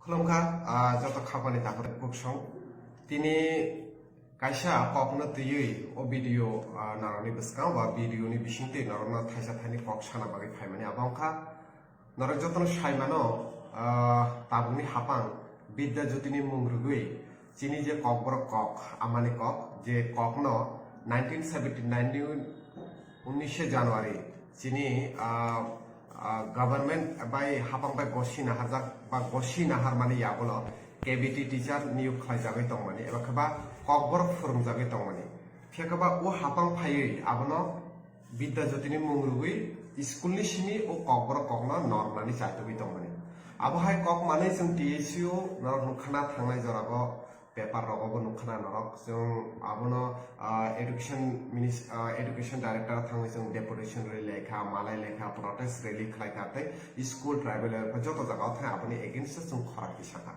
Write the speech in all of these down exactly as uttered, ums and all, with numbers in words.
Khulumkha, ah, joto khapani dakhor buksong. Tini kaisa kokno twiwi o video, ah, narokni bwskango ba video ni bisingtwi narokno thaisa thaini kok sana bagwi phaimani abo wngkha. Norok jotono saimano, ah, tabukni hapang Bidya Jyotini mung rwgwi chini je kokborok kok, amani kok, je kokno nineteen seventy nine ni unishe January chini, ah, ah, government bai hapang bai gosi naharjak ba gosi naharmani yagulo K B T teacher niyok khlaijagwi tongmani eba khe ba kokborok phwrwngjagwi tongmani. Phiya khe ba o hapang phaiwi abono Bidya Jyotini mung rwgwi school ni simi o kokborok kokno nornani chaitugwi tongmani. Abo hai kok manwi chwng T S U norok nukha na thangnai jorao paper rogo bo nukha na norok chwng abono, ah, education minis-, ah, education director thangwi chwng deputation rally lekha, malai lekha, protest rally khlai kha tei school tribal area joto jagao thang aboni against o chwng khorang tisa kha.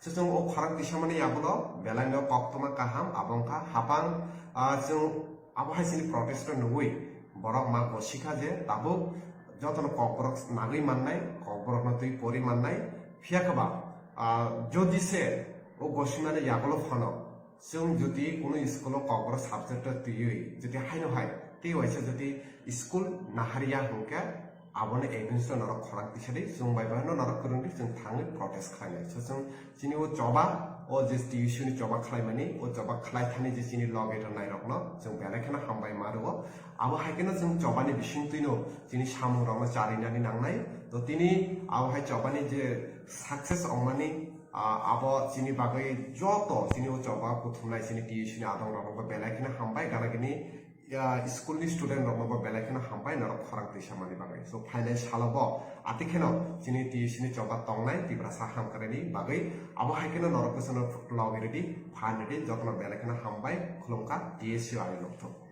So chwng o khorang tisamani yagulo belai no koktwma kaham abo wngkha hapang, ah, chwng abo hai chini protest no nugwi borok ma gosikha je tabuk jotono kokborok nagwi mannai, kokborokno twi pori mannai, phiya khe ba, ah, jodi se o gosimani yagulo phano chwng jodi kuno school o kokborok subject o twiwi jodi haino hai tei waisa jodi school nahariya hwnkhe, aboni against o norok khorang tisadi, chwng bai bai no norok kwrwngdi, chwng thangwi protest khlainai. So chwng chini o choba, o je T S U ni choba khlaimani, o choba khlai thani je chini loge rwnai rokno chwng belai kheno hambai ma rwo. Abo hai kheno chwng chobani bisingtwi no chini samung rokno charinani nangnai. To tini abo hai chobani je success ongmani, ah, abo chini bagwi joto chini o choba kuthumnai chini T S U ni adong rokno belai kheno hambai gana gini, ah, school ni student rokno bo belai kheno hambai norok khorang twi samani bagwi. So phainai salo bo ati kheno chini T S U ni choba tongnai Tiprasa hamkrai ni bagwi abo hai kheno norok bwsano logwi rwdi, phan rwdi, jotono belai kheno hambai, khulumkha, T S U ari nokthok.